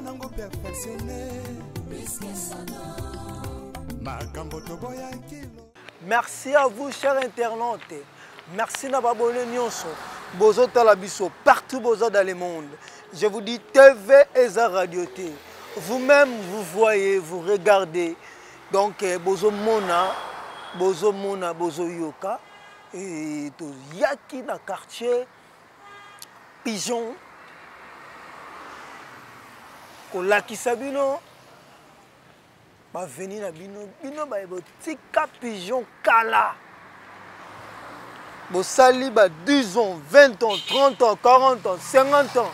nango perfectionne makambo toboyaki. Merci à vous, chers internautes. Merci na babone nyonso. Bozotala biso partout boza dans le monde. Je vous dis TV eza radio te. Vous-même vous voyez, vous regardez. Donc eh, bozomona, bozomona, bozoyoka. Et toyaki na quartier Pigeon kolakisa bino baveni na bino, bino baye botika Pigeon kala, bosali ba 10 ans, 20 ans, 30 ans, 40 ans, 50 ans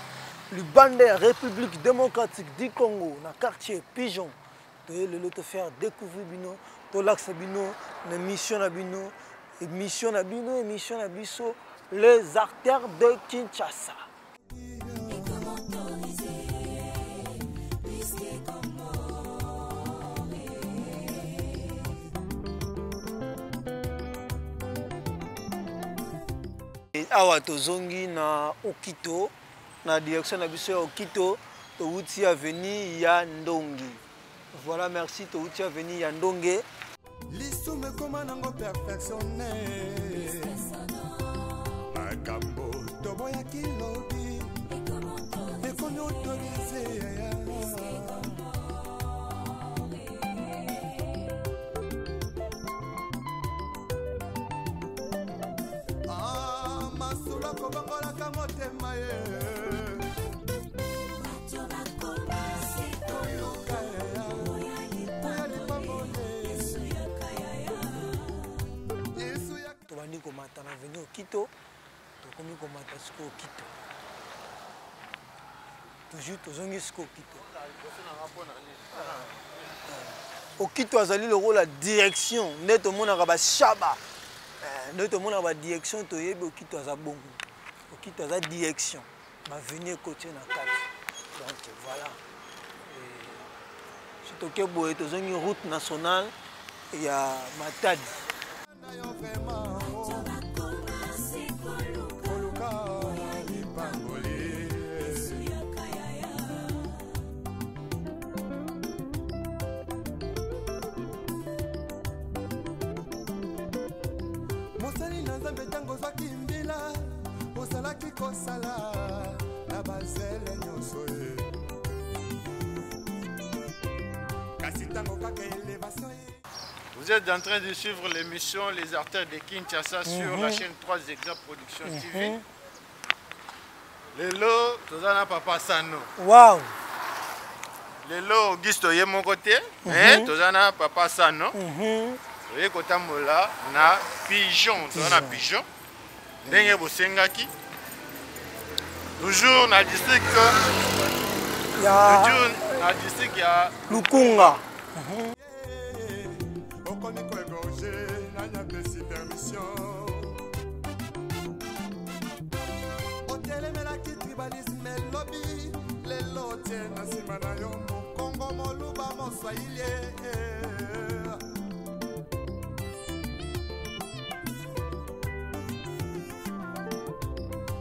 libanda ya République démocratique du Congo. Na quartier Pigeon toye lelo tofaire découvrir bino, tolakisa bino na émission na bino, émission na bino, émission na biso, les artères de Kinshasa. Awa tozongi na Okito, na direction na biso ya Okito. Towuti avenue ya Ndonge. Voilà, merci. Towuti avenue ya Ndonge. Lisumu ekoma nango perfectionne, makambo toboyaki lobi ekomi autorise. Ah, masolo kobongolaka motema ye. Koluka yaya, oya lipamboli. Yesu yaka. Tobandi komata na avenue Okito, tokomi komata sikoyo Okito. Toujours tozongi sikoyo Okito. Okito azali lokola direction nde tomonaka bashaba, nde tomonaka ba direction, toyebi Okito aza bongo. Okito aza direction, baveni ekotie na kati. Donc voilà. So toke boye, tozongi route nationale ya Matadi. Koluka lipamboli. Mosali na Nzambe, ntango ozwaki mbila, ozalaki kosala na bazele nyonso ye, kasi ntango kaka elevation ye. Vous êtes en train de suivre l'émission Les Artères de Kinshasa sur la chaîne 3 Exa Production TV. Lelo, toza na Papa Sano. Wow. Lelo Auguste ye moko te, mais toza na Papa Sano. Toye kotambola na Pigeon, toza na Pigeon. Ndenge bosengaki. Toujours na district ya toujours na district ya Lukunga. Okomi koégorge, nani apesi permission? Otelemelaki tribalisme elobi, lelo otie na nsima na yo mokongo, moluba, moswahili.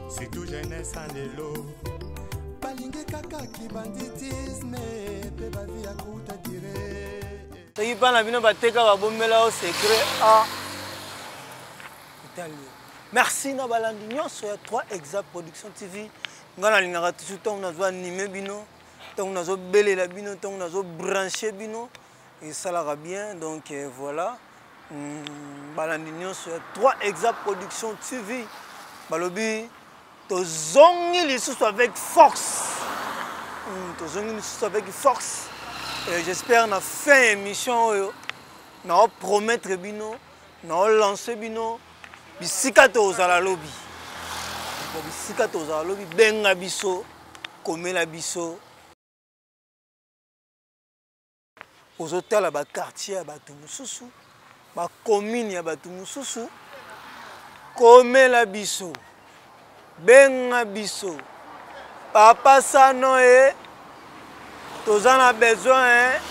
Surtout jeunesse ya lelo balingi kaka kibanditisme mpe bavi ya kuta dire. Soki mpa na bino bateka, babombela yo secret a etali yo. Merci na balandi nyonso ya 3 Exa Production TV. Ngai nalingaka toujours ntango nazo anime bino, ntango nazobelela bino, ntango nazobranche bino, esalaka bien. Donc voilà. Balandi nyonso ya 3 Exa Production TV, balobi tozongi lisusu avec force. Tozongi lisusu avec force. Et j'espère na fin émission oyo naopromettre bino, naolance bino bisika tozala lobi. Donc, bisika tozala lobi, benga biso, komela biso. Ozotala ba quartier ya bato mosusu, ba commune ya bato mosusu, komela biso, benga biso. Papa Sano e, toza na besoin hein,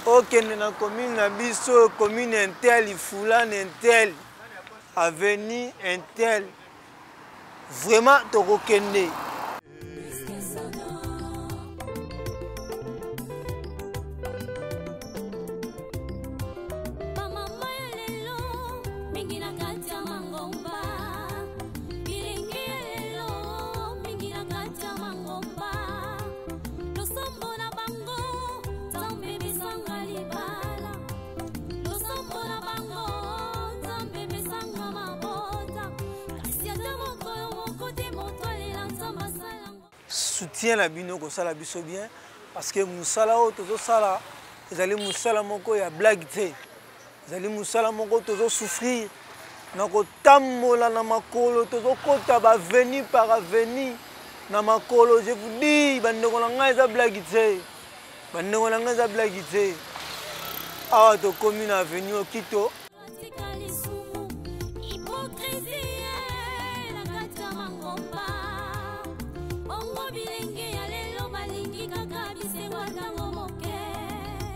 okende na commune na biso, commune intel, fulane intel, avenue intel. Vraiment tokokende. Soutien na bino kosala biso bien parce que mosala oyo tozosala ezali mosala moko ya blague te. Ezali mosala moko tozosouffrir na kotambola na makolo, tozokota ba avenue par avenue na makolo. Je vous dis, bandeko na ngai, eza blague te. Bandeko na ngai, eza blague te. Awa tokomi na avenue Okito. Tika lisumu, hypocrisie na kati ya mangomba. Bongo bilenge ya lelo balingi kaka bisengo ntango moke.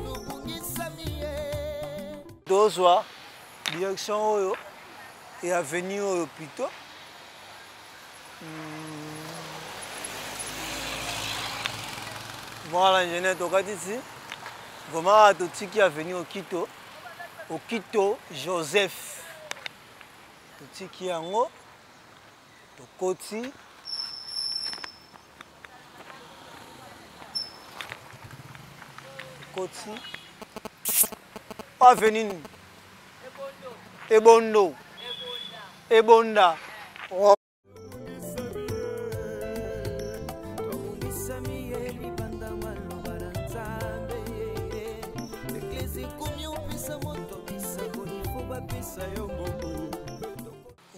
Tobungisami ye. Tozwa direction oyo ya avenue oyo plutôt. Voilà, ingénieur, tokati ti vraiment awa totiki avenue Okito, Okito Joseph, totiki yango, tokoti tokoti avenue nini? Ebondo, Ebonda. Oh. Tobungisami ye libanda maloba na Nzambe. Eglise ekomi opesa moto bisako, ifo bapesa yo mbongo.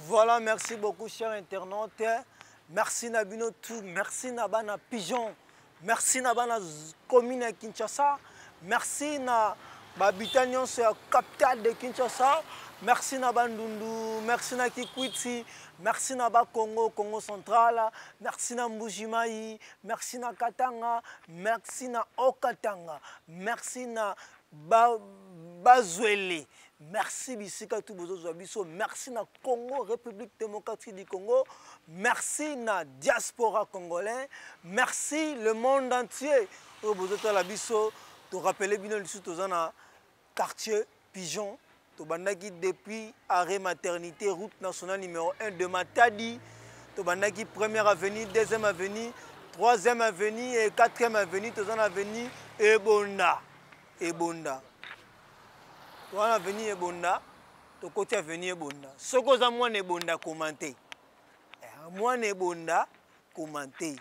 Voilà, merci beaucoup, chers internautes. Merci na bino tout. Merci na bana Pigeon. Merci na bana commune ya Kinshasa. Merci na babita nyonso ya capitale de Kinshasa. Merci na Bandundu. Merci na Kikwiti. Merci na Bakongo, Congo central. Merci na Mbujimayi. Merci na Katanga. Merci na Okatanga. Merci na Bazwele. Merci bisika tout bozozwa biso. Merci na Congo, République démocratique du Congo. Merci na diaspora congolais. Merci le monde entier. Oyo bozotala biso, to rappeler bino lisusu, toza na quartier Pigeon. Tobandaki depuis arrêt maternité, route nationale numéro 1 de Matadi. Tobandaki première avenue, deuxième avenue, troisième avenue et quatrième avenue. Toza na avenue Ebonda. Ebonda. Toza na avenue Ebonda, tokoti avenue Ebonda. Soki oza mwana Ebonda, commente. Mwana Ebonda, commente.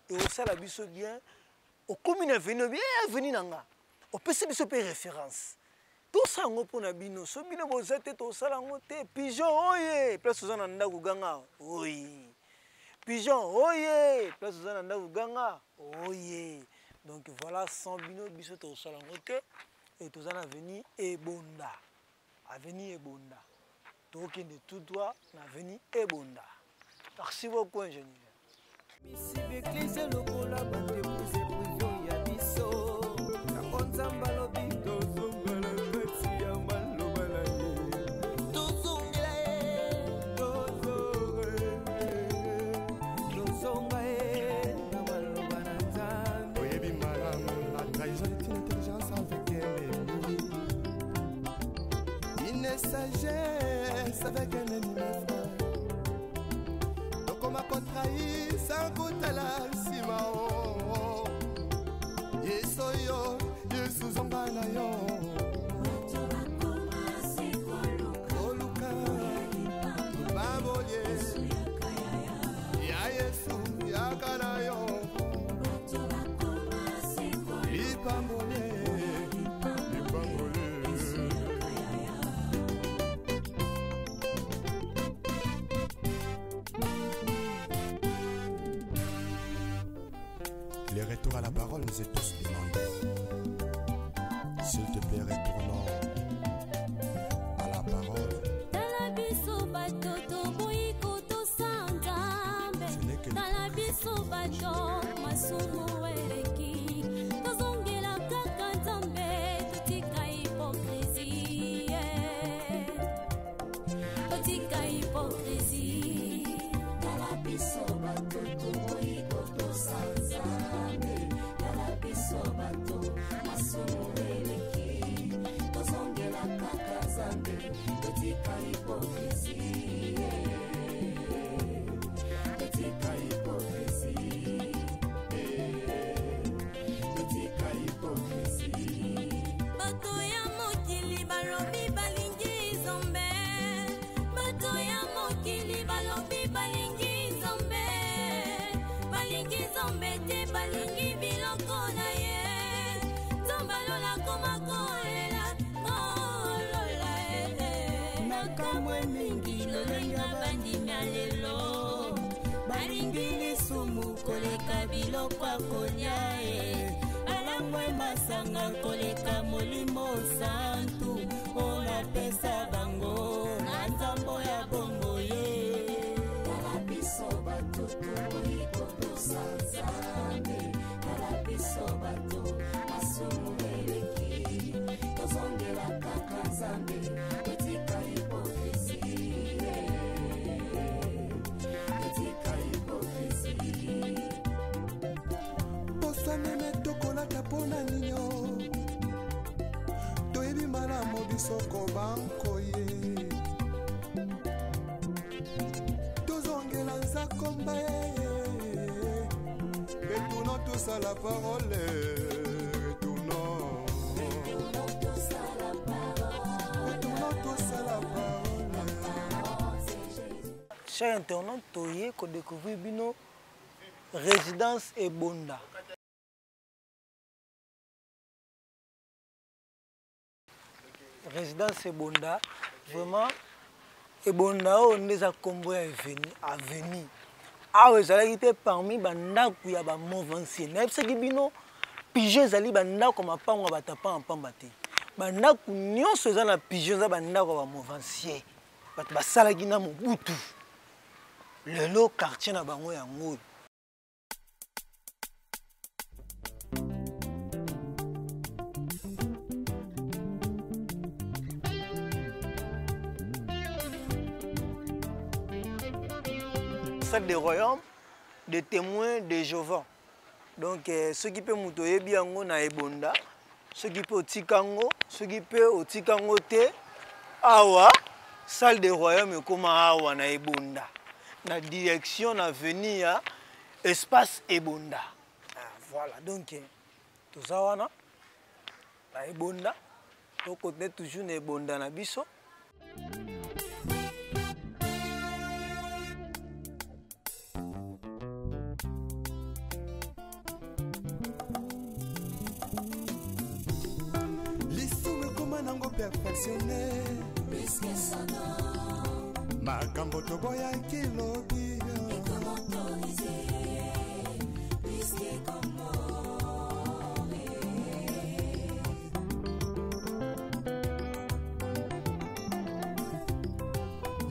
Ekosala biso bien. Okomi na avenue, obi, avenue na nga. Opesi biso mpe référence. Tosala yango mpo na bino. So bino boza te, tosala yango te. Pigeon oye, place oza na ndako ganga. Oye. Pigeon oye, place oza na ndako ganga. Oye. Donc voilà, sans bino biso tosala yango te. Et toza na avenue Ebonda. Avenue Ebonda. Tokende tout droit na avenue Ebonda. Merci beaucoup, ingénieur. Bisi b'eglise lokola baentreprise privé ya biso. Yango Nzambe alobi tozongela kati ya maloba na ye. Tozongela ye, tozonga ye na maloba na Nzambe. Oyebi malamu, la trahison est une intelligence avec un ennemi. Une sagesse avec un ennemi, mes frères. Tokoma kotrahir sans kotala nsima o. Yesu oyo, Yesu zonga na yo. Moto akoma se koluka. Koluka. Babolie. Yesu yaka yaya. Ya Yesu, yaka na yo. Moto akoma se koluka. Lipambolie. Lipambolie. Yesu yaka yaya. Le retour à la parole nous est tous demandé. S'il te plaît, retournons à la parole. Tala biso bato toboyi kotosa Nzambe. Ce n'est que Tala biso bato masumu eleki. Tozongela kaka Nzambe, totika hypocrisie. Totika hypocrisie. Tala biso bato toboyi kotosa Nzambe. Tala biso bato masumu eleki. te, balingi biloko na ye. Nzambe alola koma kolela kolola nakamwe mingi lolenge bandimi ya lelo balingi lisumu koleka biloko ya kolia e alangwe masanga koleka molimo santu oyo napesa bango na nzambo ya bongo ye. Tala biso bato tokoki kotosa Nzambe, tala biso bato masumu eleki, tozongela kaka Nzambe, totika hypocrisie, totika hypocrisie. Poso meme tokolata mpona ninyo, toyebi malamu biso kobankoye, tozongela nzakomba ye. Retournons tous à la parole, retournons, retournons tous à la parole. Cher internaute, toye kodécouvrir bino résidence Ebonda. Résidence Ebonda, vraiment Ebonda oyo nde eza nkombo ya avenue. Awa ezalaki mpe parmi bandako ya bamovencier. Nayebisaki bino pigeon ezali bandako ya mapango ya bato ya pamba te. Bandako nyonso eza na pigeon eza bandako ya bamovencier, bato basalaki na Mobutu. Lelo quartier na bango yango oyo. Salle de royaume des témoins de Jéhovah. Donc ceux qui peuvent moto yebi yango na Ebonda, ceux qui peuvent otikango, ceux qui peuvent otikango te awa salle de royaume ekoma awa na Ebonda. Na direction na venir ya espace Ebonda. Ah, voilà, donc toza wana na Ebonda, to continuer toujours na Ebonda na biso. Lisumu ekoma nango perfectionné, makambo toboyaki lobi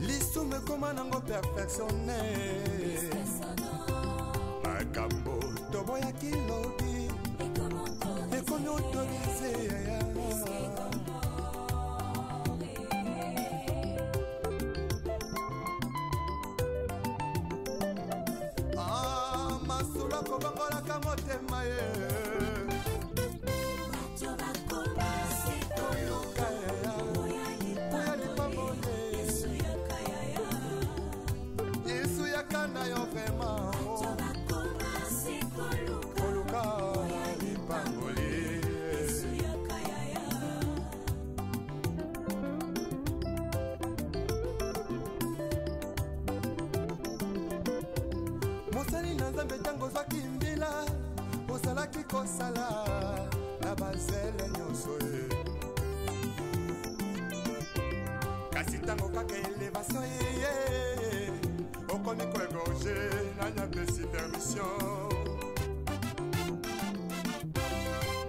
lisumu ekoma nango perfectionné, makambo toboyaki lobi ekomi autorisé. Ah, masolo kobongolaka motema ye. Koluka ya lipamboli. Yesu yaka na yo vraiment. Koluka lipamboli. Mosali na Nzambe, ntango ozwaki mbila ozalaki kosala na bazele nyonso ye, kasi ntango kaka elevation ye okomi koégorge, nani apesi permission?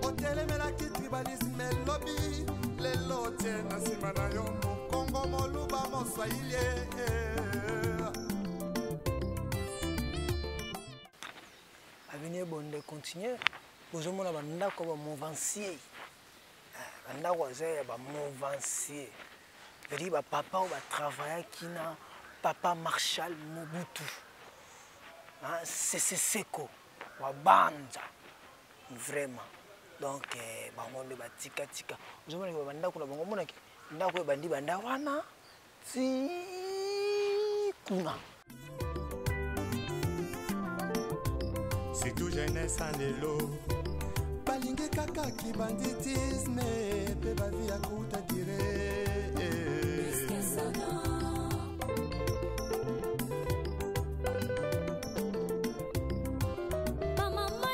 Otelemelaki tribalisme elobi, lelo otie na nsima na yo mokongo, moluba, moswahili. Avenue Ebonda continue, bozomona bandako ya bamovencier, bandako eza ya bamovencier, veut-dire bapapa oyo batravaillaki na papa Marshal Mobutu, Sese Seko wa Banza, vraiment. Donc bango nde batikatika, ozomona bandako na bango, omonaki ndako oyo ebandi banda wana ti kuna. Surtout jeunesse ya lelo balingi kaka kibanditisme mpe bavi ya kuta dire. Bamama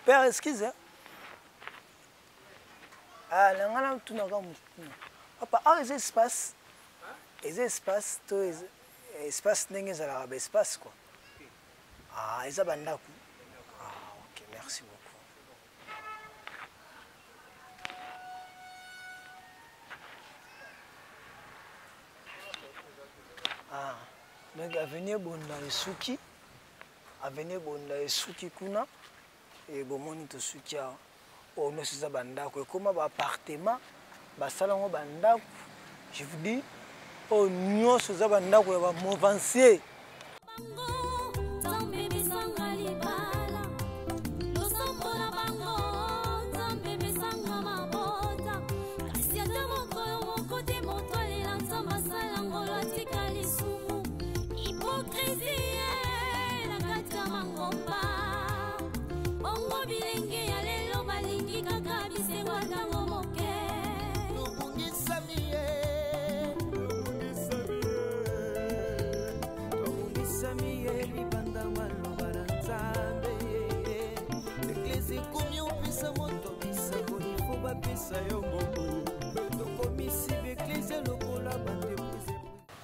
Père, excuse. Ah, na nga natunaka motuna. Papa, awa eza espace. Eza espace to espace ndenge ezalaka ba espace quoi. Ah, eza ba ndako. Ah, ok, merci beaucoup. Ah, donc avenue Bonda esuki. Avenue Bonda esuki kuna. E bomoni tosuki awa. Oyo nyonso eza bandako, ekoma ba appartement, basala yango bandako. Je vous dis, oyo nyonso eza bandako ya ba movancier.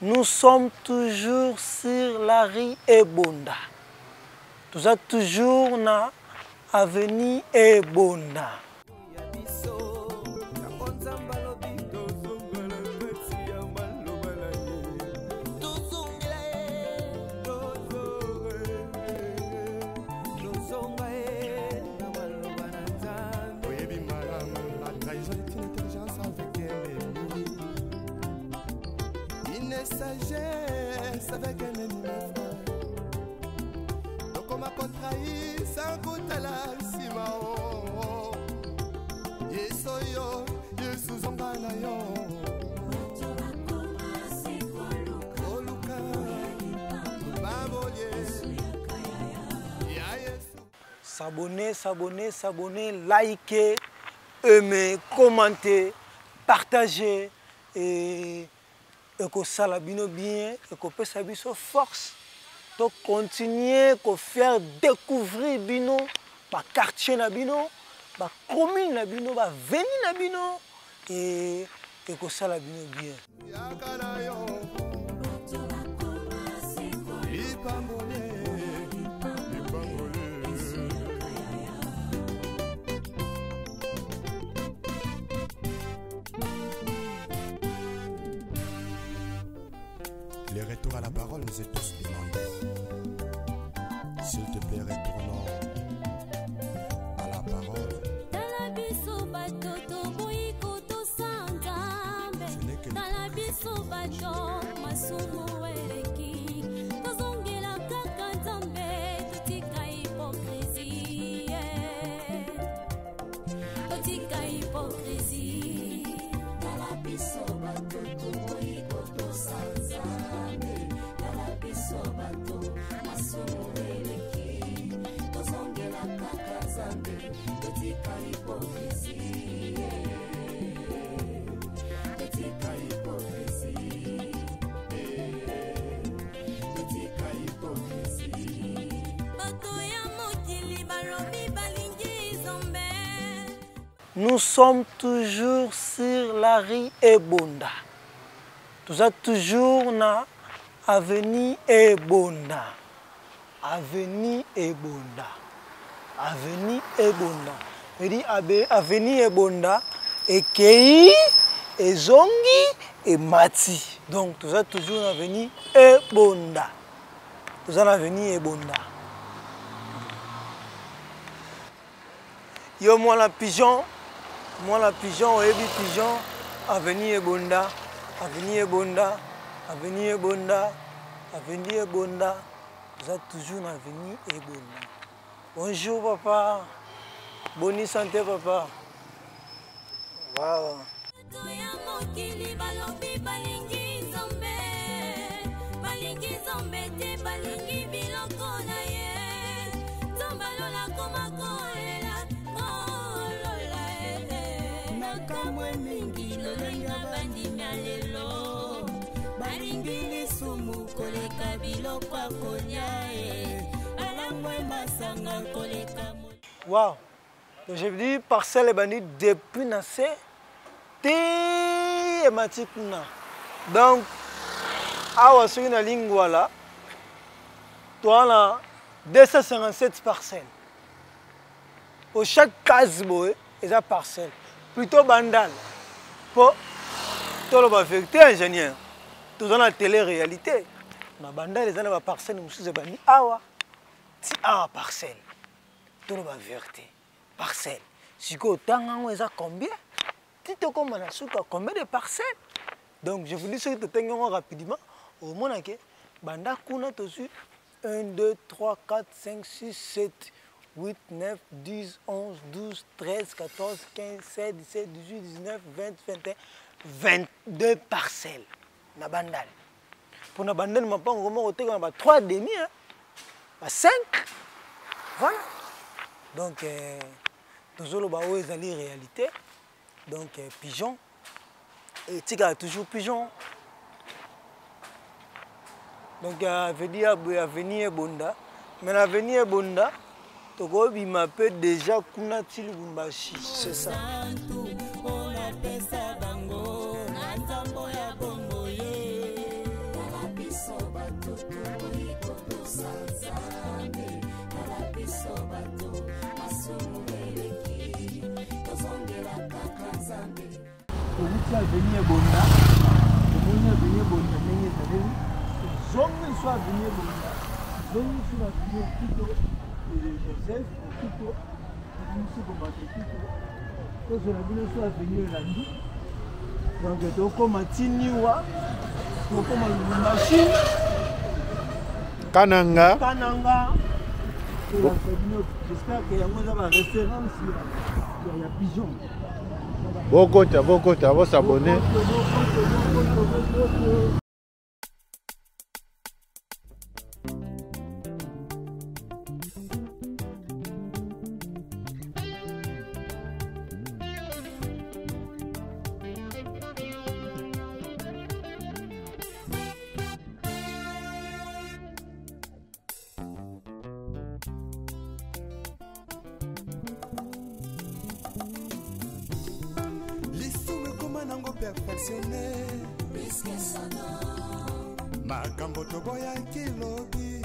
Nous sommes toujours sur la rue Ebonda. Nous sommes toujours na avenue Ebonda. Sagesse avec un ennemi, frère. Donc on m'a contrahi sans kotala nsima o. Yesu yo, Yesu zonga na yo. Koluka, babolie. Ya Yesu. S'abonner, s'abonner, s'abonner, liker, aimer, commenter, partager et ekosala bino bien, ekopesa biso force to continuer ko faire découvrir bino ba quartier na bino, ba commune na bino, ba avenue na bino et ekosala bino bien. Yaka na yo. Lipambole. Lipambole. Le retour à la parole nous est tous demandé. S'il te plaît, retournons à la parole. Tala biso bato toboyi kotosa Nzambe. Ce n'est que Tala biso bato masumu eleki. Tozongela kaka Nzambe, totika hypocrisie. Totika hypocrisie. Tala biso bato toboyi kotosa Nzambe. Tala biso bato masumu eleki. Tozongela kaka Nzambe, totika hypocrisie. Totika hypocrisie. Totika hypocrisie. Bato ya mokili balobi balingi Nzambe. Nous sommes toujours sur la rue Ebonda. Nous sommes toujours na avenue Ebonda. Avenue Ebonda. Avenue Ebonda. Je dis avenue Ebonda ekei, ezongi et mati. Donc nous sommes toujours na avenue Ebonda. Nous sommes na avenue Ebonda. Yo moi la pigeon, moi la pigeon, oyebi pigeon, avenue Ebonda, avenue Ebonda, avenue Ebonda, avenue Ebonda. Nous sommes toujours dans l'avenue Ebonda. Bonjour papa, bonne santé papa. Wow. Bato ya mokili balobi balingi Nzambe, balingi Nzambe te, balingi biloko na ye. Nzambe alola koma kolela, kolola e. Makambo mingi lolenge bandimi ya lelo, balingi lisumu koleka biloko ya kolia e. Balangwe masanga koleka Wow. Donc je veux dire parcelle ebandi depuis na se ti emati kuna. Donc awa soki na Lingwala toa na 257 parcelles. Po chaque case boye eza parcelle. Plutôt Bandal. Po toloba vérité ingénieur. Toza na télé réalité. Na Bandal eza na ba parcelles mosusu ebandi awa ti awa parcelle. Toloba vérité. Parcelle. Sikoyo tanga yango eza combien? Ti tokóma na suka combien de parcelles? Donc je vous dis soki totangi yango rapidement, omona ke banda kuna tozwi 1 2 3 4 5 6 7 8 9 10 11 12 13 14 15 16 17 18 19 20 21 22 parcelles na Bandal. Pour na Bandal mapango koma koteka na ba 3 demi hein, ba 5. Voilà. Donc tozoloba oyo ezali réalité. Donc pigeon et tika toujours pigeon. Donc avenue avenue Ebonda, mais l'avenue Ebonda tokobima pe déjà kuna ti Lubumbashi, c'est ça. Outi avenue Ebonda, omoni avenue Ebonda ndenge ezaleli, ozongi so avenue Ebonda, ozongi so na avenue Okito, Joseph Okito, ozongi kobanda Okito, tozela bino so avenue elandi. Donc tokóma ti Niwa, tokóma Lubumbashi, Kananga. Kananga. J'espère que yango eza ba référence ya pigeon. Bokota, bokota, bosabonner. Perfectionné makambo toboyaki lobi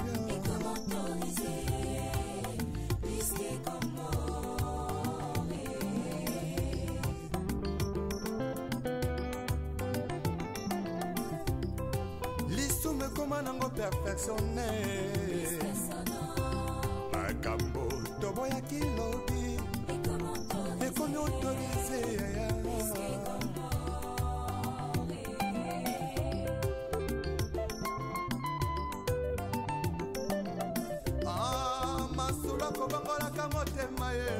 lisumu ekoma nango perfectionné makambo toboyaki lobi ekomi autorisé. Kobongolaka motema ye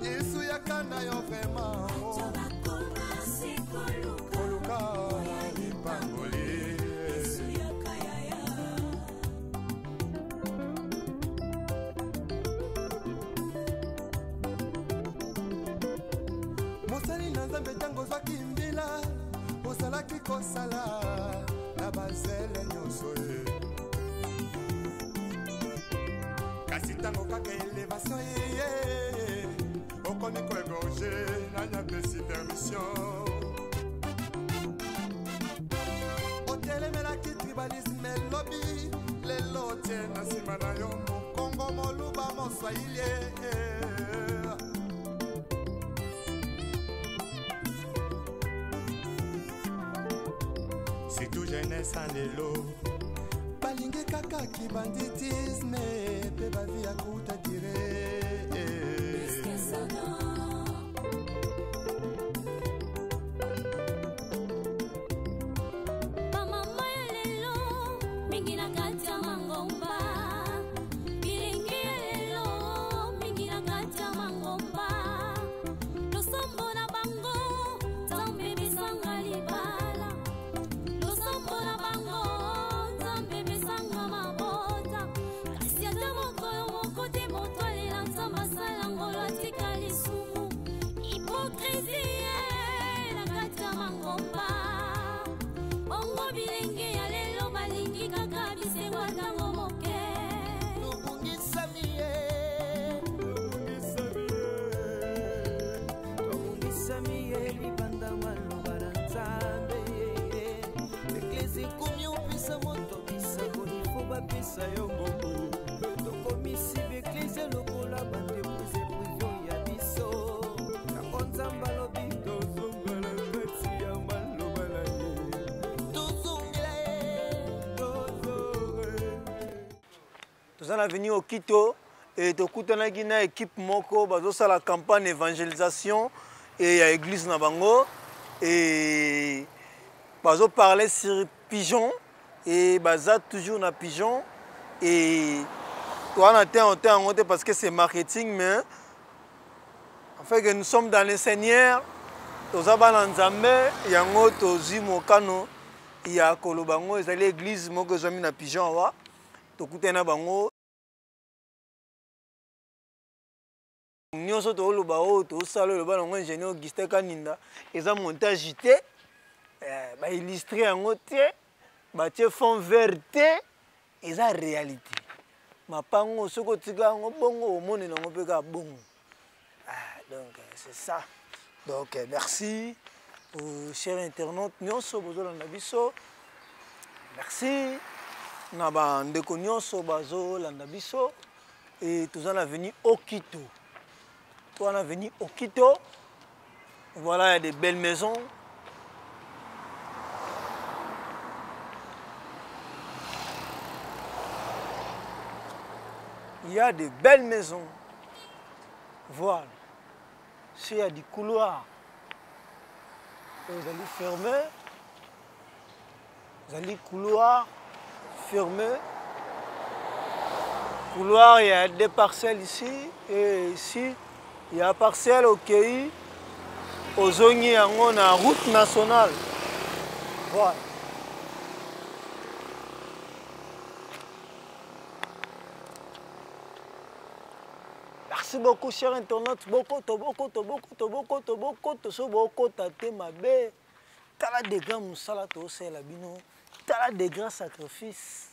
Yesu yaka na yo vraiment koluka lipamboli. Mosali na Nzambe ntango ozwaki mbila ozalaki kosala na bazele nyonso ye, kasi ntango kaka elevation ye okomi koegorge nani apesi permission. Otelemelaki tribalisme elobi lelo otie na nsima na yo mokongo moluba moswahili. Surtout jeunesse en lelo balingi kaka kibanditisme mpe bavi ya kuta dire. Bamama ya lelo mingi na kati ya mangomba, bilingi ya lelo mingi na kati ya mangomba, losambo na bango Nzambe besanga libala, losambo na bango Nzambe besanga mabota, kasi ata mokolo moko te. Toza na avenue Okito et tokutanaki na équipe moko bazosala campagne évangélisation et ya église na bango et bazo parler sur pigeon et baza toujours na pigeon et toa na te te yango te parce que c'est marketing, mais en fait que nous sommes dans le Seigneur, toza bana Nzambe, yango tozwi mokano ya koloba yango. Ezali église moko ezwami na pigeon awa, tokutani na bango nyonso, toloba oyo tosala, oloba nango ingénieur Augustin Kaninda, eza montage te, baillustre yango te, batie fond vert te, eza réalité. Mapango soki otika yango bongo, omonela yango mpe kaka bongo. Ah, donc c'est ça. Donc merci aux chers internautes nyonso bozolanda biso, merci na bandeko nyonso bazolanda biso. Et toza na avenue Okito, toza na avenue Okito. Voilà, il y a des belles maisons. Il y a de belles maisons. Voilà. S'il y a du couloir, vous allez fermer. Vous allez couloir fermé. Couloir, il y a des parcelles ici et ici. Il y a parcelle au pays, aux yango na route nationale. Voilà. Merci beaucoup, cher internaute. Bokoto, bokoto, bokoto, bokoto, bokoto, so bokota te mabe. Tala degré mosala toosala bino. Tala degré sacrifice.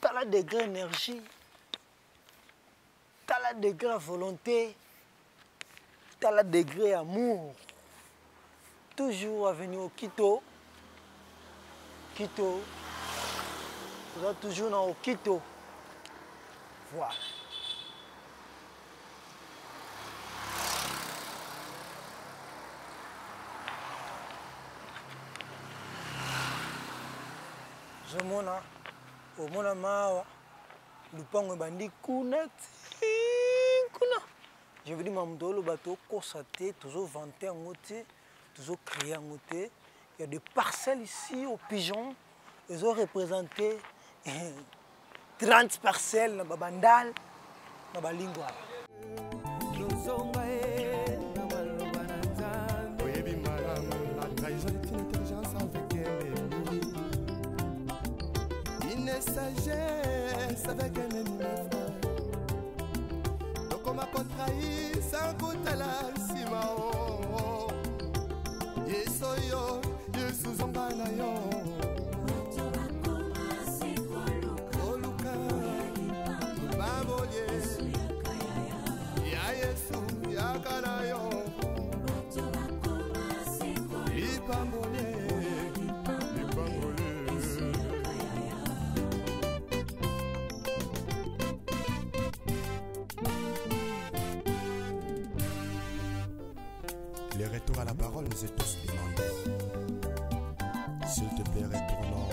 Tala degré énergie. Tala degré volonté. Tala degré amour. Toujours avenue Okito. Kito. Toza toujours na Okito. Voilà. Ozomona, omona mawa, lupango ebandi kuna ti kuna. Je veux dire, mamuto oloba, tokosa te, tozovante yango te, tozocrée yango te. Il y a des parcelles ici au pigeon, ils ont représenté 30 parcelles na babandal na balingwala. Tozonga ye na maloba na Nzambe. Oyebi malamu, la trahison est une intelligence avec un ennemi, une sagesse avec un ennemi, mes frères. Tokoma kotrahir sans kotala nsima o Yesu oyo, Yesu zonga na yo. Koluka babolie ya Yesu, yaka na yo lipambolie, lipambolie. Le retour à la parole nous est tous demandé. S'il te plaît, retournons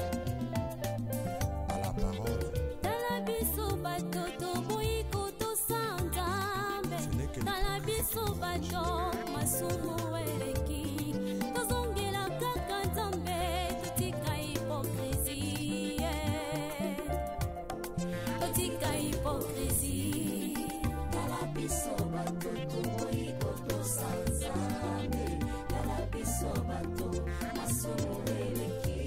à la parole. Tala biso bato toboyi kotosa Nzambe. Ce n'est que Tala biso bato masumu eleki, tozongela kaka Nzambe, totika hypocrisie, totika hypocrisie. Tala biso bato toboyi kotosa Nzambe, tala biso bato masumu eleki,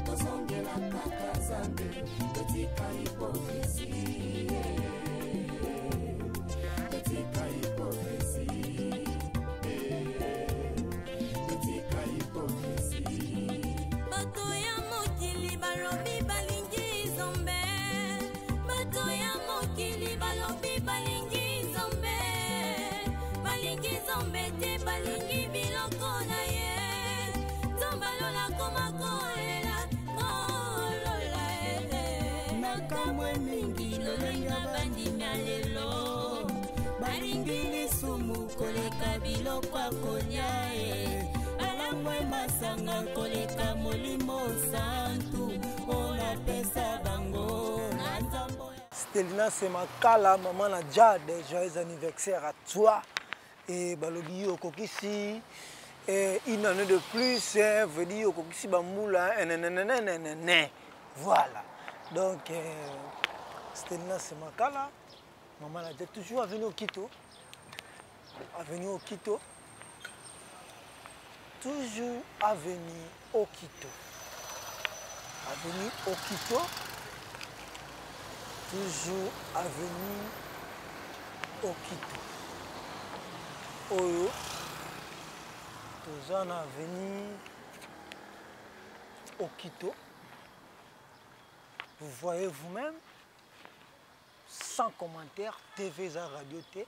tozongela kaka Nzambe, totika hypocrisie, totika hypocrisie, totika hypocrisie. Bato ya mokili balobi balingi Nzambe, bato ya mokili balobi balingi Nzambe, balingi Nzambe te, balingi biloko na ye. Nzambe alola koma kolela kolola ele. Nakamwe mingi lolenge bandimi ya lelo balingi lisumu koleka biloko ya kolia e, balangwe masanga koleka Molimo Santu oyo napesa bango na nzambo. Stelina Semakala, maman na Jade, joyeux anniversaire à toi. Et balobi yo okokisi eh, une année de plus, eh, veut dire okokisi bambula, eh, nananananana. Voilà. Donc, eh, Stelina Semakala, maman na Jade, toujours avenue Okito. Avenue Okito. Toujours avenue Okito. Avenue Okito. Toujours avenue Okito. Oyo toza na avenue Okito. Vous voyez vous-même, sans commentaire, TV za radio T.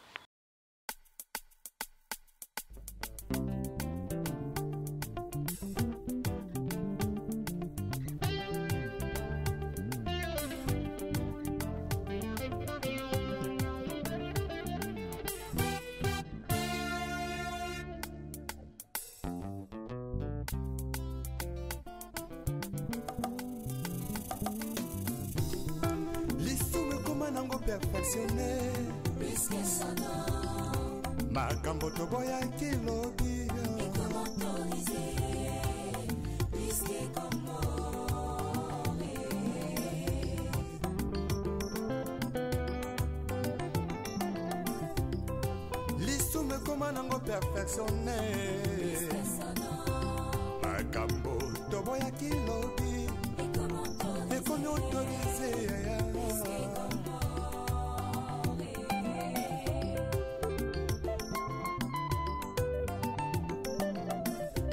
Lisumu ekoma nango perfectionne makambo toboyaki lobi. Lisumu ekoma nango perfectionne makambo toboyaki lobi ekomi autorise.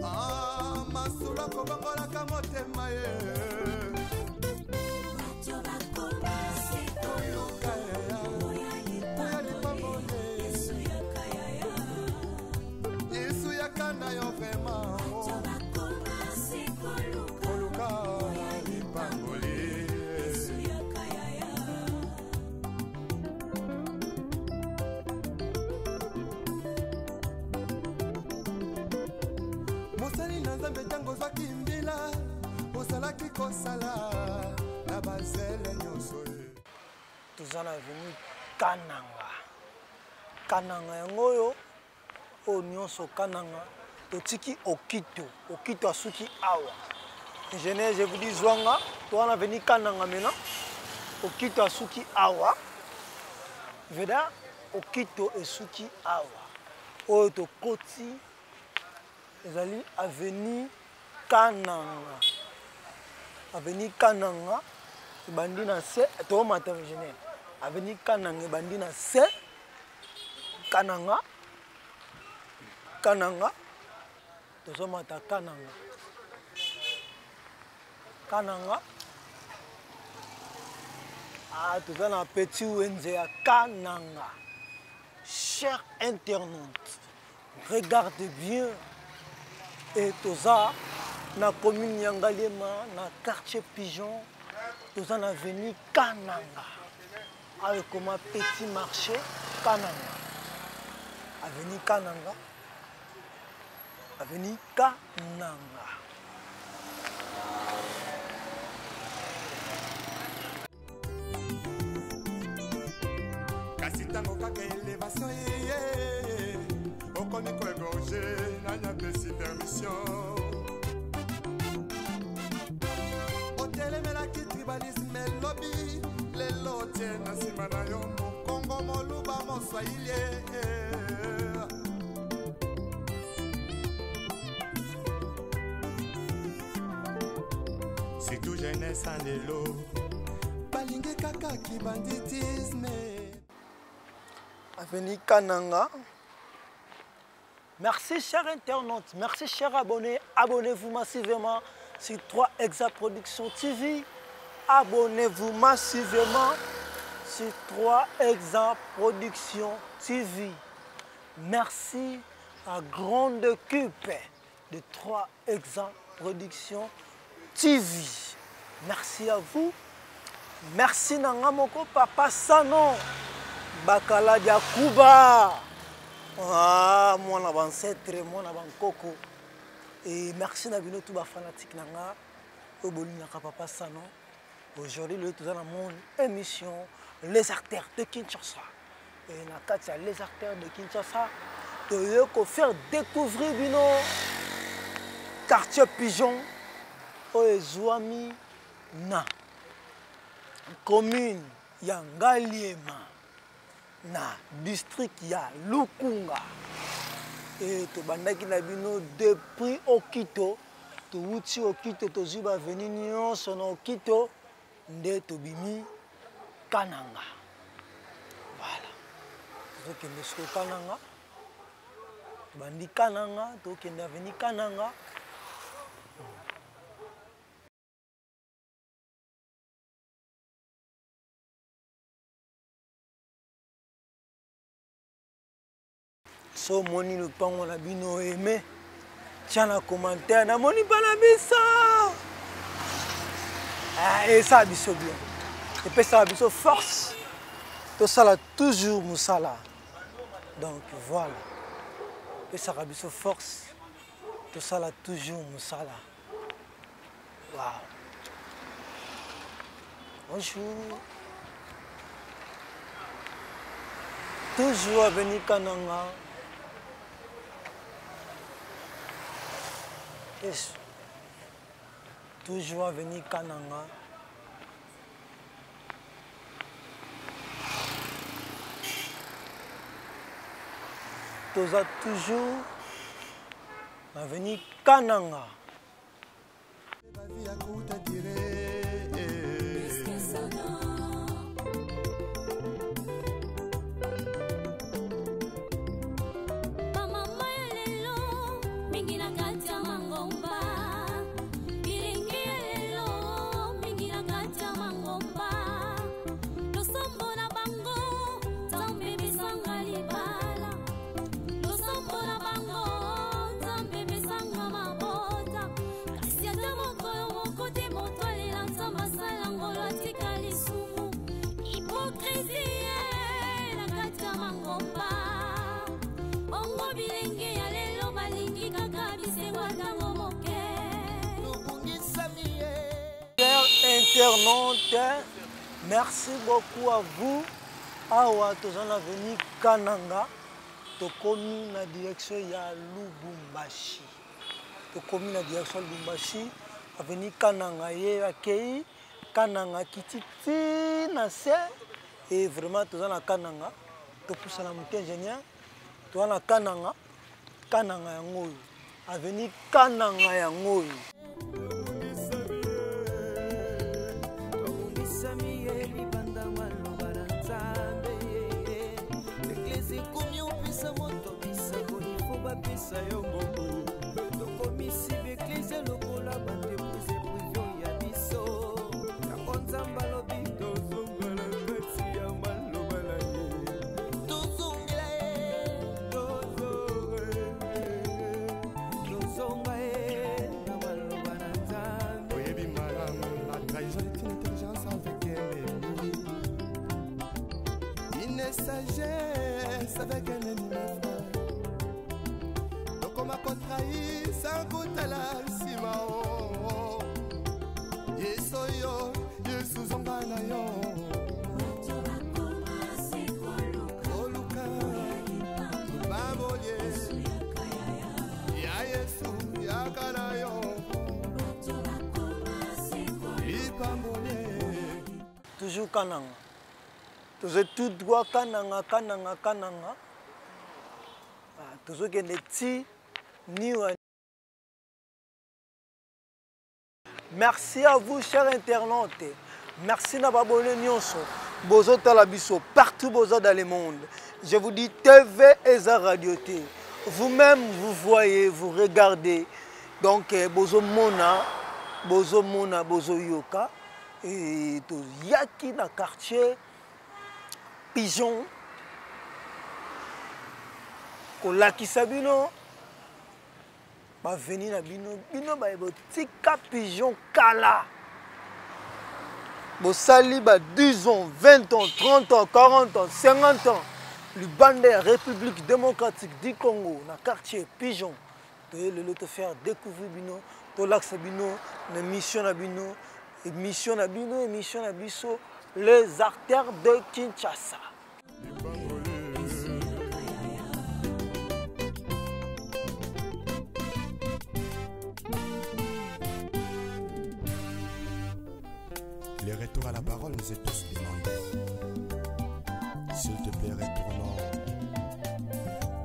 Ah, masolo akobongolaka motema ye koluka ya lipamboli. Yesu yaka na yo vraiment koluka lipamboli. Mosali na Nzambe, ntango ozwaki mbila ozalaki kosala na bazele nyonso ye. Toza na avenue Kananga. Kananga yango oyo, oyo nyonso Kananga. Totiki Okito. Okito asuki awa. Ingénieur, je vous dis zwanga, toza na avenue Kananga maintenant. Okito asuki awa. Veda Okito esuki awa. Oyo tokoti ezali avenue Kananga. Avenue Kananga ebandi na se, toomata ingénieur. Avenue Kananga ebandi na se Kananga. Kananga tozomata Kananga. Kananga. Ah, toza na petit wenze ya Kananga. Cher internaute, regarde bien. Et toza na commune ya Ngaliema, na quartier Pigeon, toza na avenue Kananga. Awa ekoma petit marché Kananga. Avenue Kananga. Avenue Kananga. Kasi ntango kaka elevation eye, okomi koegorge, nani apesi permission? Otelemelaki tribalisme elobi, lelo otie na nsima na yo mokongo, moluba, moswahili. Surtout jeunesse ya lelo balingi kaka kibanditisme. Avenue Kananga. Merci chers internautes, merci chers abonnés. Abonnez-vous massivement sur 3 Exa Production TV. Abonnez-vous massivement sur 3 Exa Production TV. Merci à Grande Cupe de 3 Exa Production TV. Merci à vous. Merci nanga moko papa Sano Bakala dia Kuba. Ah, mwana ba ancêtre, mwana ba nkoko. Et merci na bino tout ba fanatique nanga oyo bolingaka papa Sano. Aujourd'hui, le toza na mon émission Les artères de Kinshasa. Et na kati ya Les artères de Kinshasa, toye ko faire découvrir bino quartier Pigeon oyo ezwami na commune ya Ngaliema na district ya Lukunga. E tobandaki na bino depuis Okito, towuti Okito, tozwi baveni nyonso na Okito nde tobimi Kananga. Voilà, tozokende sikoyo Kananga, tobandi Kananga, tokende aveni Kananga. So omoni lopango na bino aime, tia na commentaire namoni mpa na biso. Ah, esala biso bien, epesaka biso force tosala toujours mosala. Donc voilà, epesaka biso force tosala toujours mosala. Wow. Bonjour. Toujours avenue Kananga. Yes. Toujours avenue Kananga. Toza toujours avenue Kananga. Bamama ya lelo mingi na kati ya mangomba, bilenge ya lelo mingi na kati ya mangomba, losambo na bango Nzambe pesanga libala, losambo na bango Nzambe pesanga mabota, kasi ata mokolo moko te moto alela Nzambe asala ngolo atika lisumu, hypocrisie na kati ya mangomba. Bongo bilenge ya lelo balingi kaka bisengo ntango moke. Chers internautes, merci beaucoup à vous. Awa toza na avenue Kananga, tokomi na direction ya Lubumbashi. Tokomi na direction ya Lubumbashi, avenue Kananga ye akei Kananga kiti ti na se et vraiment toza na Kananga, topusana moke ingénieur, toza na Kananga, Kananga yango oyo, avenue Kananga yango oyo. Tobungisami ye libanda maloba na Nzambe. Eglise ekomi opesa moto bisango, ifo bapesa yo mbongo. Tokomisi baeglise lokola baentreprise prive ya biso. Yango Nzambe alobi tozonga na kati ya maloba na ye. Tozongela ye, tozonga ye, tozonga ye na maloba na Nzambe. Oyebi malamu, la trahison est une intelligence avec un ennemi, une sagesse avec un ennemi, frère. Tokoma kotrahir sans kotala nsima. O Yesu oyo, Yesu zonga na yo. Koluka babolie ya Yesu yaka na yo lipambolie. Toujours Kananga, tozo tout droit Kananga, Kananga, Kananga. Ah, tozokende ti niwa. Merci à vous, chers internautes. Merci na babone nyonso. Bozo tala biso partout bozo dans le monde. Je vous dis TV eza radio T. Vous-même vous voyez, vous regardez. Donc bozo mona, bozo mona, bozo yoka et to yaki na quartier Pigeon. Kolakisa bino baveni na bino, bino baye botika Pigeon kala. Bosali ba 10 ans, 20 ans, 30 ans, 40 ans, 50 ans. Libanda ya République démocratique du Congo na quartier Pigeon. Toye lelo to faire découvrir bino, tolakisa bino na mission na bino, émission na bino, émission na biso. Les artères de Kinshasa. Le retour à la parole nous est tous demandé. S'il te plaît, retournons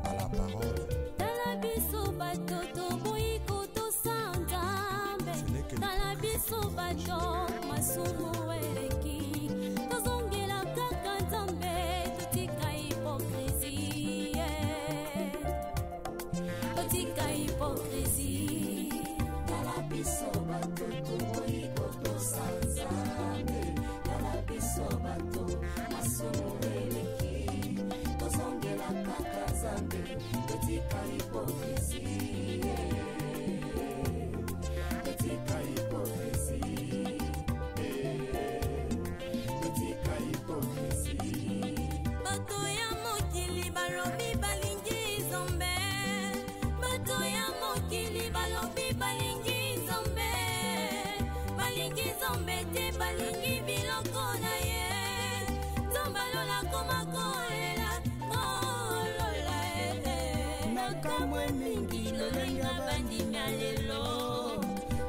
à la parole. Tala biso bato toboyi kotosa Nzambe. Ce n'est que Tala biso bato masumu eleki. Tozongela kaka Nzambe, totika hypocrisie. Totika hypocrisie. Tala biso bato toboyi kotosa Nzambe. Tala biso bato masumu eleki. Tozongela kaka Nzambe, totika hypocrisie. Totika hypocrisie. Totika hypocrisie. Bato ya mokili balobi balingi Nzambe. Bato ya mokili balobi balingi Nzambe. Balingi Nzambe te, balingi biloko na ye. Nzambe alola koma kolela, kolola eh. Makambo mingi lolenge bandimi ya lelo.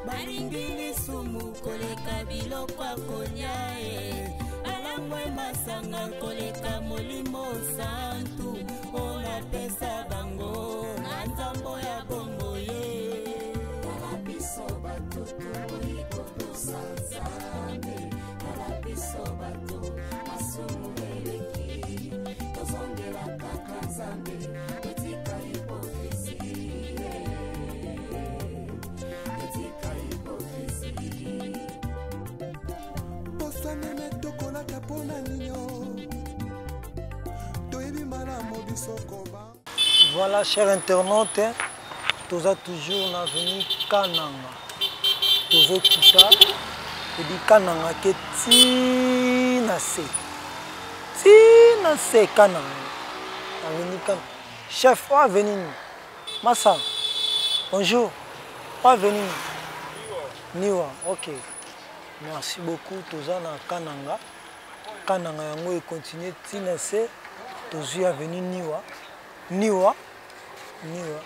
Balingi lisumu koleka biloko ya kolia e. Balangwe masanga koleka molimo santu oyo napesa bango na nzambo ya bombo ye. Tala biso bato toboyi kotosa Nzambe. Tala biso bato masumu eleki. Tozongela kaka Nzambe, totika hypocrisie. Totika hypocrisie. Posa meme tokolata mpona ninyo toyebi malamu biso koba. Voilà, chers internautes, toza toujours na avenue Kananga. Tozokita ebi Kananga ke ti na se. Ti na se Kananga. Avenue Kananga. Chef, oyo avenue nini? Massa, bonjour. Oyo avenue nini? Niwa, ok. Merci beaucoup. Toza na Kananga. Kananga yango econtinue ti na se. Tozwi avenue Niwa. Niwa. Niwa.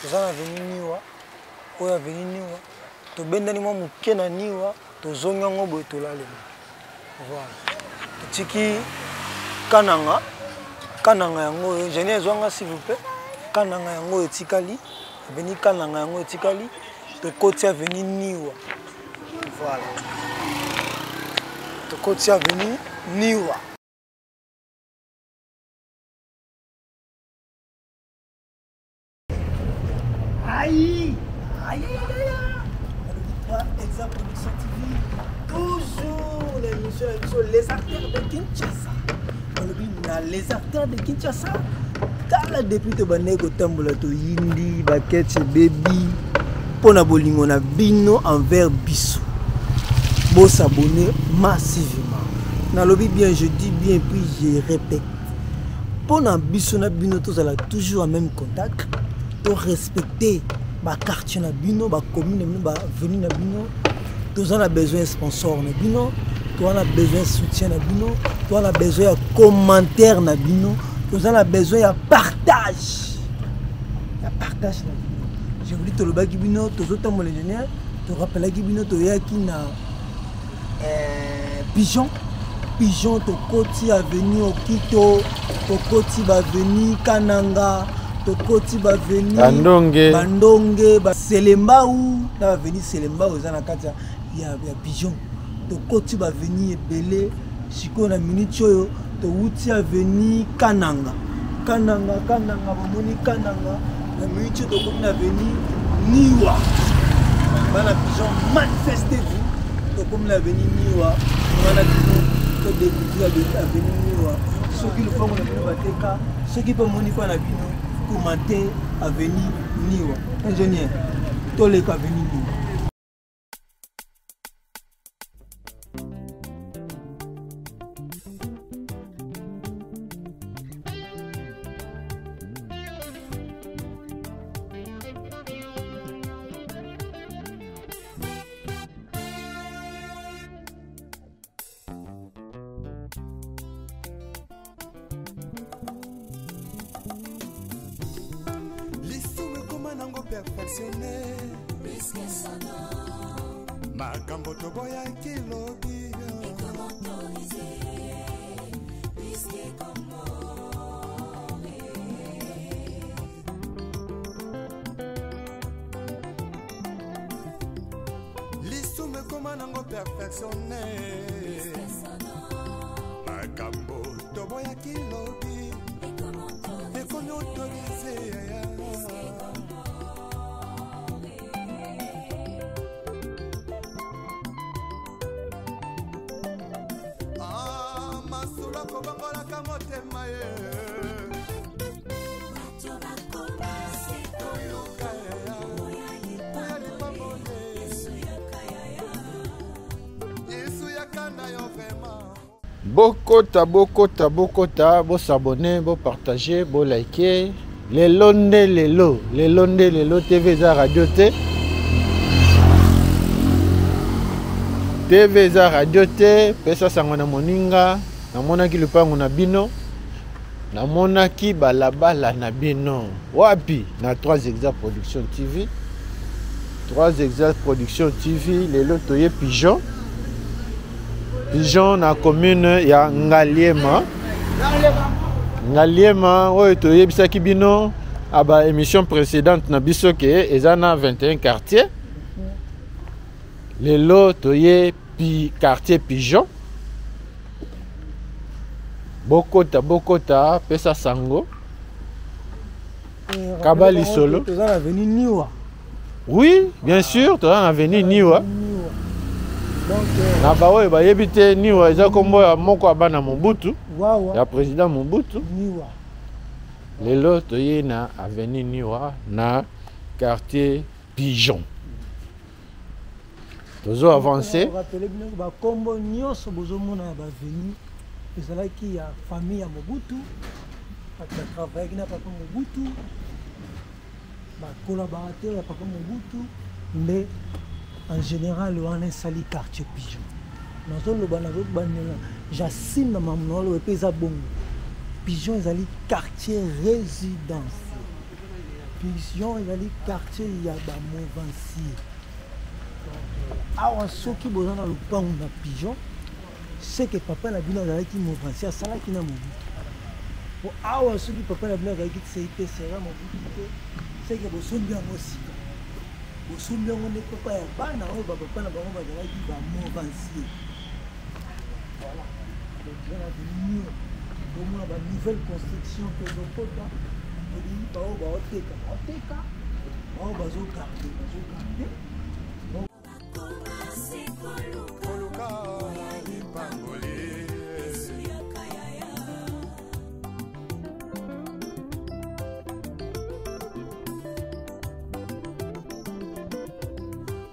Toza na avenue Niwa. Oyo avenue Niwa. Tobendani mwa moke na Niwa, tozongi yango boye tolalema. Voilà. Totiki Kananga. Kananga yango oyo, ingénieur ezwanga s'il vous plaît. Kananga yango oyo etikali. Avenue Kananga yango etikali. Tokoti avenue Niwa. Voilà. Tokoti avenue Niwa. Aïe! Aïe, aïe, aïe, aïe! Exa Production TV, toujours l'émission, l'émission Les Artères de Kinshasa. Balobi na Les Artères de Kinshasa. Tala depuis tobandaki kotambola toyindi baketch ebebi mpo na bolingo na bino envers biso. Bosabonner massivement. Nalobi bien, je dis bien puis je répète. Mpo na biso na bino tozala toujours en même contact, to respecter ba quartier na bino, ba commune na bino, ba avenue na bino. Toza na besoin sponsor na bino, toza na besoin soutien na bino, toza na besoin ya commentaire na bino, toza na besoin ya partage. Ya partage na bino. Je vous dis tolobaki bino, tozotambola ingénieur, torappelaki bino toyaki na Pigeon. Pigeon tokoti avenue Okito, tokoti ba avenue Kananga, tokoti ba avenue Bandonge. Bandonge, ba Selembao, na avenue Selembao eza na kati ya Pigeon. Tokoti ba avenue ebele sikoyo na minute oyo towuti avenue Kananga. Kananga, Kananga, bomoni Kananga na minute oyo tokomi na avenue Niwa. Bana Pigeon, manifestez-vous. Tokomi na avenue Niwa, wana bino todécouvrir avenue Niwa. Soki lopango na bino bateka, soki mpe omoni mpa na bino, commenter avenue Niwa. Ingénieur, toleka avenue Niwa. perfectionne makambo toboyaki lobi. Lisumu ekoma nango perfectionne, makambo toboyaki lobi ekomi autorise. Ah, masolo akobongolaka motema ye. Koluka ya lipamboli, Yesu yaka na yo vraiment. Bokota, bokota, bokota, bosabone, bopartage, bolike. Lelo nde lelo, lelo nde lelo. TV eza radio te, TV eza radio te. Pesa sango na moninga. Namonaki lupango na bino, namonaki balabala na bino wapi na 3 Exa Production TV. 3 Exa Production TV, lelo toye Pigeon, Pigeon na commune ya Ngaliema. Ngaliema oyo toyebisaki bino a ba émission précédente na biso ke eza na 21 quartier. Lelo toye pi quartier Pigeon. Bokota, bokota, pesa sango. Kaba lisolo. Toza na avenue Niwa. Oui, bien sûr, toza na avenue Niwa. Donc, na baoyo bayebi te, Niwa eza nkombo ya moko ya bana Mobutu, wawa ya président Mobutu. Niwa. Lelo toye na avenue Niwa, na quartier Pigeon. Tozo avance. Rappeler bino bakombo nyonso bozomona ya baavenue ezalaki ya famille ya Mobutu. Bato batravaillaki na papa Mobutu, bacollaborateur ya papa Mobutu nde en général wana esali quartier Pigeon. Nazoloba, nazobandela, j'assume na mamu naoloba mpe eza bongo. Pigeon ezali quartier résidentiel, Pigeon ezali quartier ya bamouvancier. Awa soki boza na lopango na Pigeon, c'est que papa na bino azalaki mouvancier, asalaki na Mobutu. Po awa soki papa na bino azalaki CIPSR Mobutu te, c'est que bosombi yango sika, bosombi yango nde papa ya bana oyo bapapa na bango bazalaki bamouvancier. Voilà, donc eza na avenue bomona banouvelle construction tozokota, ebi baoyo baoteka, baoteka, baoyo bazogarde, bazogarde. Koluka lipamboli.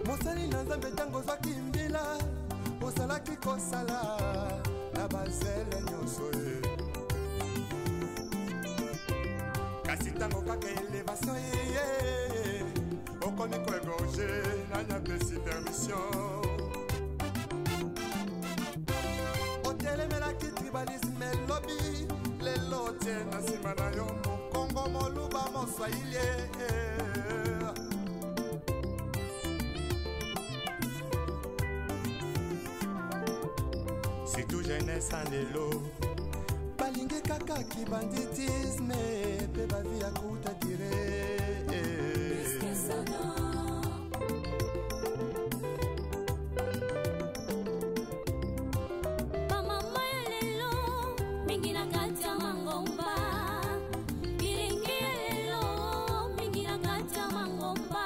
Mosali na Nzambe, ntango ozwaki mbila, ozalaki kosala na bazele nyonso ye, kasi ntango kaka elevation eye, okomi koégorge. Nani apesi permission? Otelemelaki tribalisme elobi, lelo otie na nsima na yo mokongo, moluba, moswahili. Surtout jeunesse ya lelo balingi kaka kibanditisme mpe bavi ya kuta dire. Bamama ya lelo mingi na kati ya mangomba, bilingi ya lelo mingi na kati ya mangomba,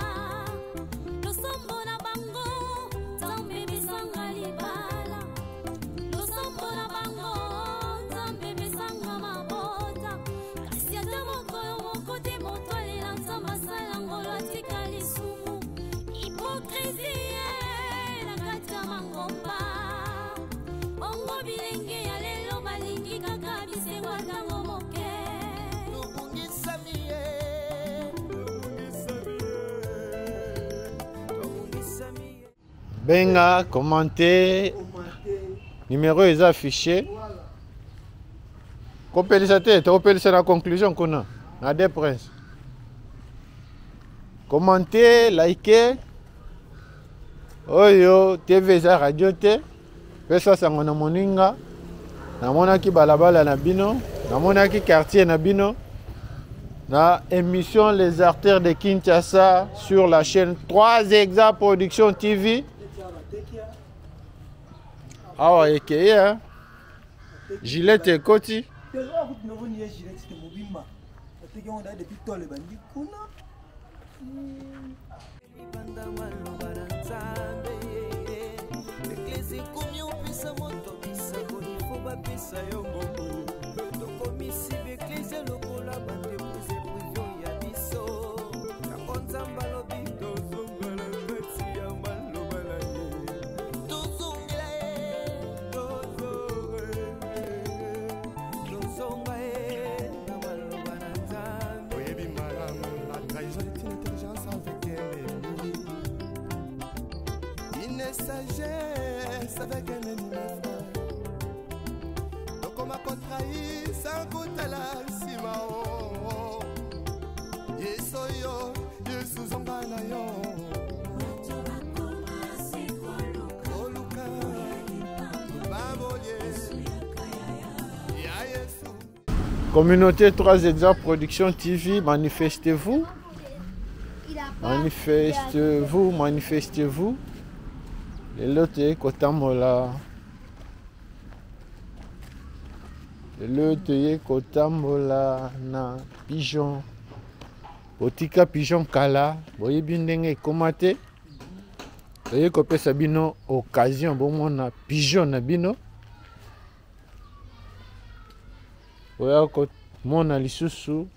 losambo na bango Nzambe besanga libala, losambo na bango Nzambe besanga mabota, kasi ata mokolo moko te moto alela Nzambe asala ngolo atika lisumu. Hypocrisie na kati ya mangomba. Bongo bilenge ya lelo balingi kaka bisengo ntango moke. Tobungisami ye, tobungisami ye. Benga, commenter, numéro eza affiché. Kopelisa te, tokopelisa na conclusion kuna na Deux Prince. Commentez, likez. Oyo TV eza radio te. Pesa sango na moninga. Namonaki balabala na bino, namonaki quartier na bino. Na émission Les Artères de Kinshasa sur la chaîne 3 Exa Production TV. Awa ekeye hein? Gillette ekoti. Libanda maloba na Nzambe, eglise ekomi opesa moto bisako ifo bapesa yo mbongo. Tokomisi baeglise lokola baentreprise prive ya biso. Yango Nzambe alobi tozonga na kati ya maloba na ye, tozongela ye, tozonga ye, tozonga ye na maloba na Nzambe. Oyebi malamu, la trahison est une intelligence avec un ennemi, une sagesse avec un ennemi, mes frères. Tokoma kotrahir sans kotala nsima. O Yesu oyo, Yesu zonga na yo. Koluka babolie ya Yesu. Communauté 3 Exa Production TV, manifestez-vous. Manifestez-vous, manifestez-vous. Lelo toye kotambola. Lelo toye kotambola na pigeon. Botika pigeon kala, boyebi ndenge ekoma te. Toye kopesa bino occasion bomona pigeon na bino. Oya komona lisusu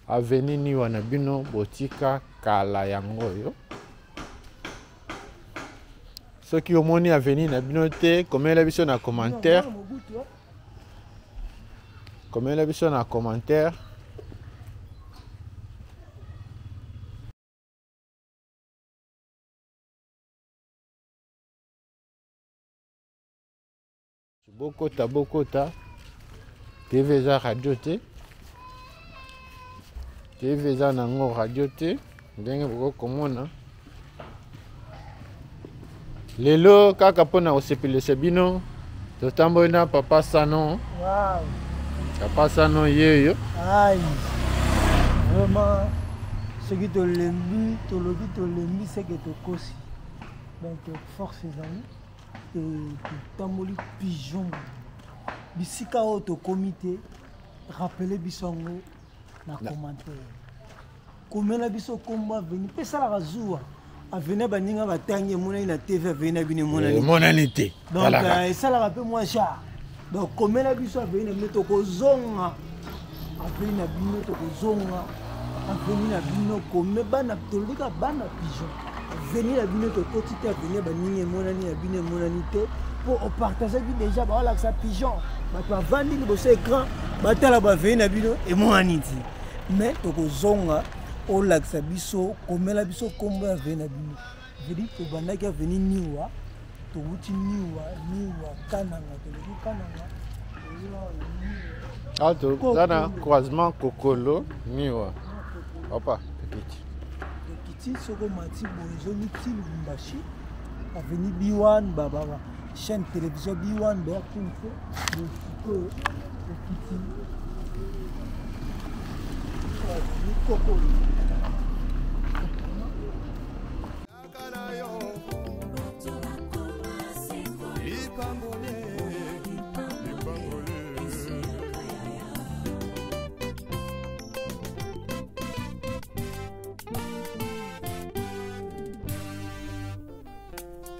avenue niwa na bino botika kala yango oyo. Soki omoni avenue na bino te, komela biso na commentaire. Komela biso na commentaire. Bokota, bokota. TV eza radio te. TV eza nango radio te. Ndenge bokoki komona. Lelo kaka mpona kosepelisa bino, totamboli na Papa Sano. Wow. Papa Sano yeyo. Aïe. Vraiment, soki tolembi, tolobi tolembi, c'est que tokosi. Donc force ezali. Totamboli pigeon. Bisika oyo tokomi te, rappelez biso yango na commentaire. Komela biso kombo avenue, mpe esalaka zuwa. Avenue baninga batangi emonani na TV, avenue na bino emonani. Emonani te. Donc, Talaka. esalaka mpe mwa genre. Donc komela biso avenue na bino, tokozonga. Avenue na bino, tokozonga. Avenue na bino, kome bana, tolobika bana pigeon. Avenue na bino tokoti te, avenue baninga emonani na bino emonani te. Po opartageaki déjà baolakisa pigeon. Bato bavandi liboso écran, batala ba avenue na bino emonani te. Mais tokozonga olakisa biso, komela biso kombo ya avenue na bino. Vedi tobandaki avenue Niwa, towuti Niwa, Niwa, Kananga, tolobi Kananga. Ah, toza na croisement Kokolo Niwa. Papa, tokiti. Tokiti soko mati boye ezongi ti Lubumbashi, avenue B1, ba ba ba chaîne télévision B1, ba RTNC, sikoyo tokiti avenue Kokolo.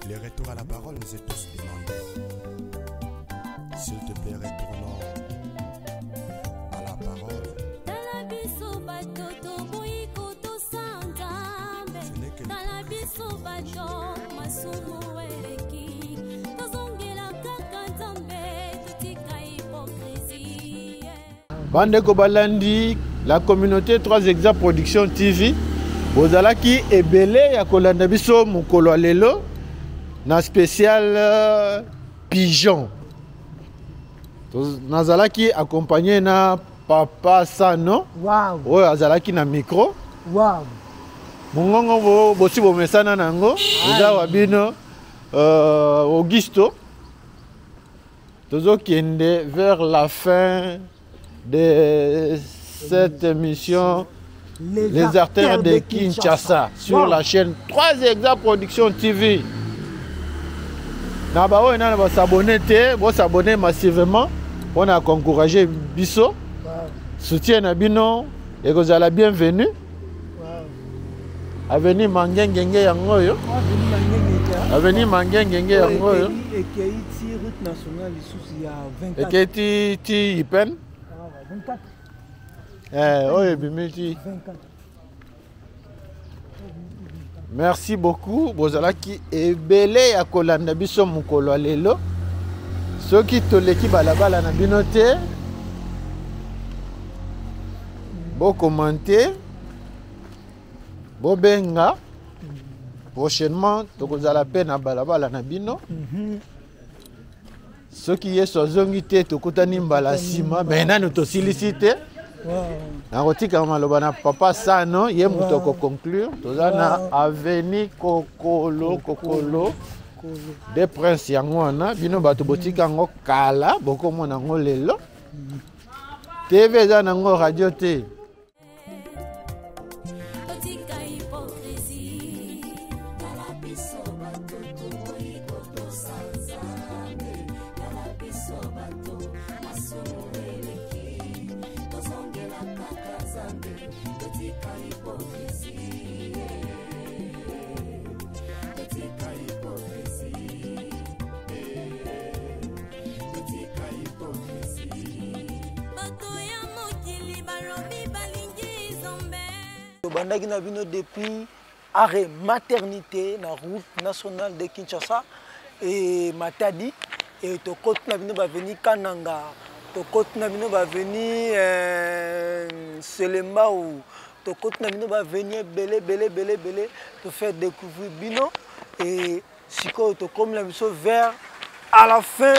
Le retour à la parole nous est tous demandé. S'il te plaît, retournons à la parole. Tala biso bato toboyi kotosa Nzambe. Ce n'est que Tala biso bato masumu eleki. Tozongela kaka Nzambe, totika hypocrisie. Bandeko balandi, la communauté 3 Exa Production TV, bozalaki ebele ya kolanda biso mokolo ya lelo na spécial pigeon. Nazalaki accompagné na Papa Sano. Wow. Oyo azalaki na micro. Wow. Mongongo bosi bomesana na yango eza wa bino euh, Augusto. Tozokende vers la fin de cette émission Les, Les artères de Kinshasa, Kinshasa sur wow. la chaîne 3 Exa Production TV. Na ba oyo nana ba s'abonner te, bo s'abonner massivement pour na encourager biso. Wow. Soutien na bino ekozala bienvenue. Wow. Avenue Mangengenge yango oyo. Avenue Mangengenge yango oyo. Ekei ti route nationale lisusu ya 24. Ekei ti ti Ipen. Ah, 24. Eh, oyo ebimi ti. 24. Merci beaucoup bozalaki ebele ya kolanda biso mokolo ya lelo soki toleki balabala na bino te bokomante bobenga prochainement tokozala mpe na balabala na bino soki yesu azongi te tokutani mbala nsima me nanu tosilisi te nakotika maloba na papa sano ye moto akoconclure toza na aveni kokolo kokolo de prince yango wana bino bato botika yango kala bokomona yango lelo tv eza nango radio te Tobandaki na bino depuis arrêt maternité na route nationale de Kinshasa et Matadi et tokoti na bino baveni Kananga tokoti na bino baveni euh, Selembao tokoti na bino baveni ebele ebele ebele ebele tofaire découvrir bino et sikoyo tokomi na biso vers à la fin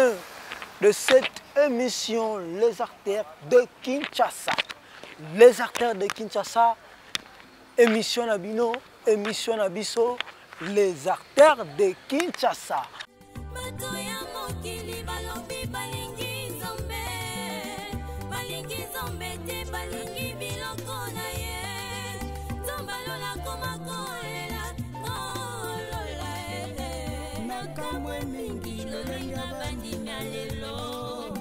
de cette émission les artères de Kinshasa les artères de Kinshasa émission na bino émission na biso les artères de Kinshasa bato ya mokili balobi balingi nzambe balingi nzambe te balingi biloko na ye nzambe alola koma kolela kolola nakamwe mingi lolenga bandimi ya lelo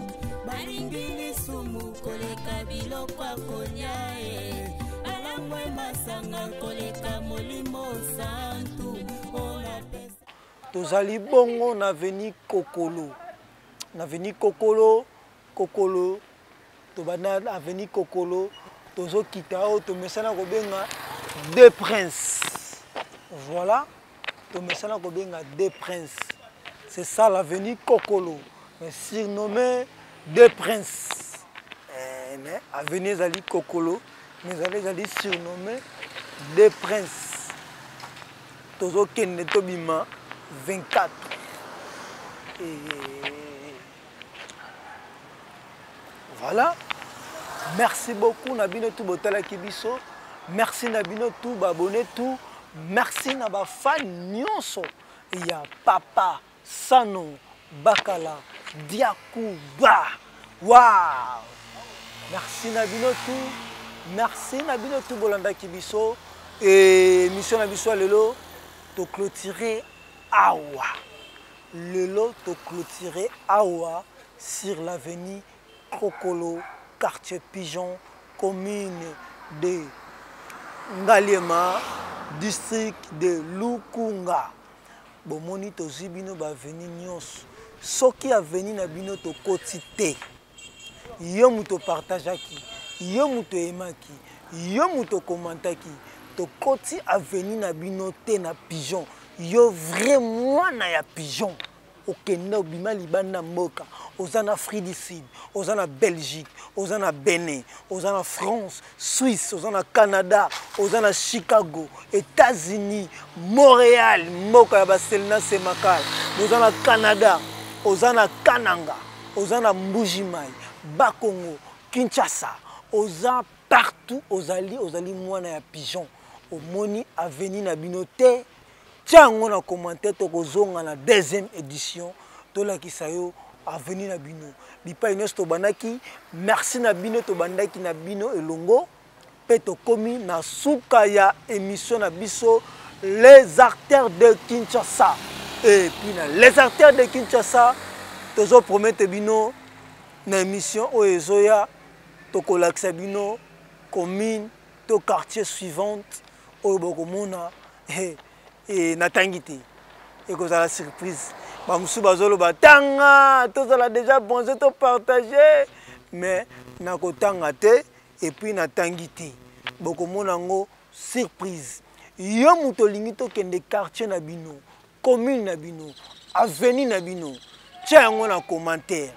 balingi lisumu koleka biloko ya kolia e balangwe masanga koleka molimo santu olapesa tozali bongo na avenue Kokolo na avenue Kokolo Kokolo tobanda na avenue Kokolo tozokita oyo tomesana kobenga deux princes voilà tomesana kobenga deux princes c'est ça l'avenue Kokolo mais surnommé deux princes eh, mais avenue ezali Kokolo mais ezali ezali surnommé deux princes tozokende tobima 24 et voilà merci beaucoup na bino tout botalaki biso merci na bino tout baabonné tout merci na bafan nyonso ya papa sano bakala diakuba wow merci na bino tout merci na bino tout bolandaki biso émission na biso ya lelo toclôture awa lelo toclôture awa sur l'avenue Kokolo quartier Pigeon commune de Ngaliema district de Lukunga bomoni tozwi bino baaveni nyonso soki aveni na bino tokoti te yo moto opartageaki yo moto oyemaki yo moto okomantaki tokoti aveni na bino te na pigeon yo vrai mwana ya pigeon okenda obima libanda mboka oza na afrique du sud oza na belgique oza na benin oza na france suisse oza na canada oza na chicago états-unis montréal mboka ya baselina semakala oza na canada oza na kananga oza na mbujimai bakongo kinshasa oza partout ozali ozali mwana ya pigeon Omoni avenue na bino te, tia yango na commentaire, tokozonga na deuxième édition tolakisa yo avenue na bino bipai nyonso tobandaki. Merci na bino, tobandaki na bino elongo mpe tokomi na suka ya émission na biso Les Artères de Kinshasa. Et puis na Les Artères de Kinshasa tozo promettre bino na émission oyo ezoya tokolakisa bino commune to quartier suivante oyo bokomona. Natangi te, ekozala surprise. Bamosusu bazoloba tanga, tozala déjà bronze, topartage, mais nakotanga te et puis natangi te, bokomona yango surprise. Yo moto olingi tokende quartier na bino, commune na bino, avenue na bino, tia yango na commentaire,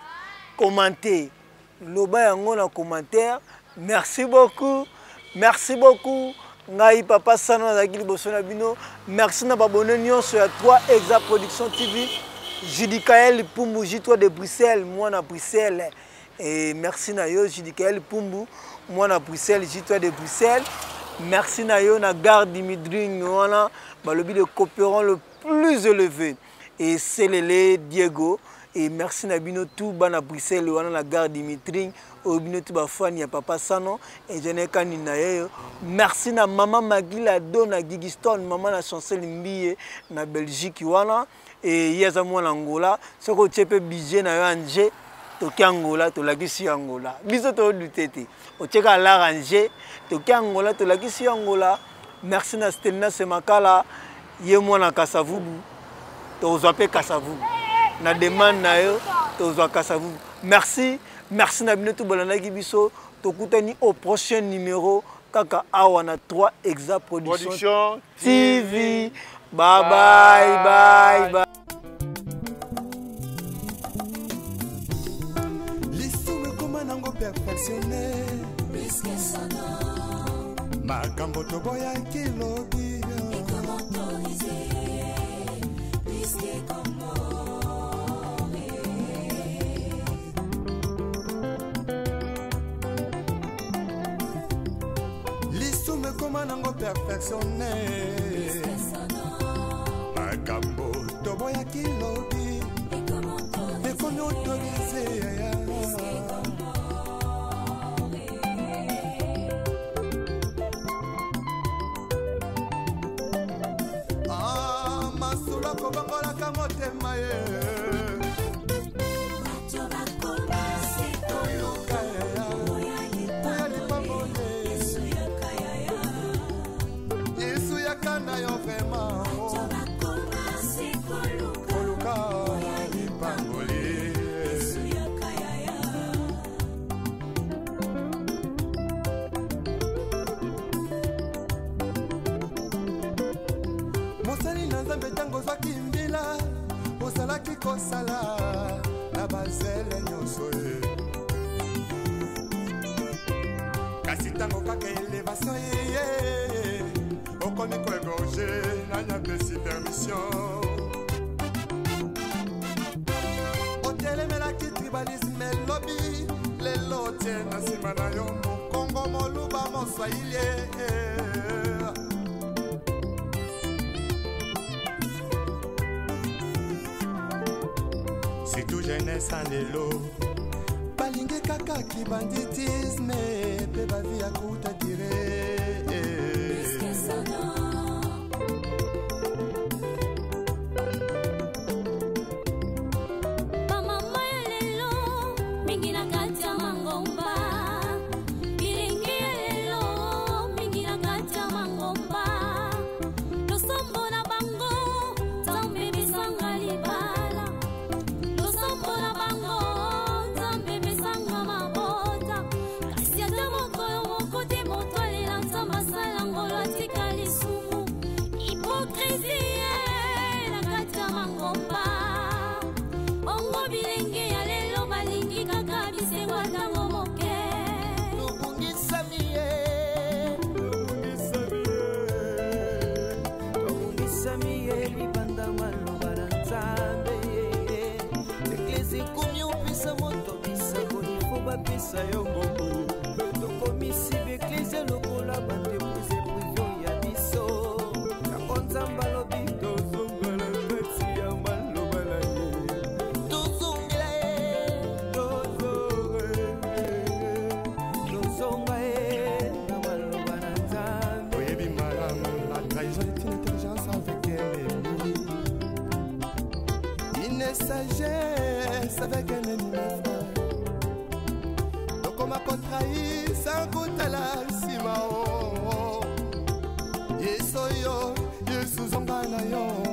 commenter, loba yango na commentaire. Merci beaucoup, merci beaucoup. Ngai Papa Sano nazalaki liboso na bino. Merci na babone nyonso ya 3 Exa Production TV. Judicaël Pumbu J3 de Bruxelles, mwana Bruxelles. Et merci na yo Judicaël Pumbu, mwana Bruxelles, J3 de Bruxelles. Merci na yo na gare Dimidring wana balobi le coopérant le plus élevé. Et Selele Diego. Et merci na bino tout bana Bruxelles wana na gare Dimitring, oyo bino tout ba fan ya Papa Sano et je n'ai kani na ye. Merci na maman Magila Dona Gigiston, maman na Chancel Mbiye na Belgique wana. Et ye aza mwana Angola, soko otie pe budget na yo anje, toki Angola tolakisi yo Angola. Biso to douter te. Otie ka lar anje, toki Angola tolakisi yo Angola. Merci na Stelina Semakala, ye mwana Kasavubu. Tozwa pe Kasavubu. Na demande na yo, tozwa Kasavubu. Merci, merci na bino tout bolandaki biso. Tokutani au prochain numéro kaka awa na 3 Exa Production, Production TV. Bye bye, bye bye. Lisumu ekoma nango perfectionné. Makambo toboyaki lobi. Lisumu ekoma nango perfectionné. Makambo toboyaki lobi. Ekomi autorisé. Ah, masolo kobongolaka motema ye. Koluka ya, oya lipamboli. Yesu yaka na yo vraiment. Koluka lipamboli. Mosali na Nzambe, ntango ozwaki mbila, ozalaki kosala na bazele nyonso ye. Kasi ntango kaka elevation eye, okomi koegorge, nani apesi permission? Otelemelaki tribalisme elobi, lelo otie na nsima na yo mokongo, moluba, moswahili. Surtout jeunesse ya lelo balingi kaka kibanditisme mpe bavi ya kuta dire. Bamama ya lelo mingi na kati ya mangomba, bilenge ya lelo mingi na kati ya mangomba, losambo na bango Nzambe besanga libala, losambo na bango Nzambe besanga mabota, kasi ata mokolo moko te moto alela Nzambe asala ngolo atika lisumu. Hypocrisie na kati ya mangomba, bongo bilenge ya lelo balingi kaka bisengo ntango moke. Tobungisami ye, tobungisami ye libanda maloba na Nzambe. Eglise ekomi opesa moto bisakoli fo bapesa yo mbongo. Tokomisi baeglise lokola baentreprise privé ya biso. avec un ennemi, frère. Tokoma kotrahi sans kotala nsima o. Yesu oyo, Yesu zonga na yo.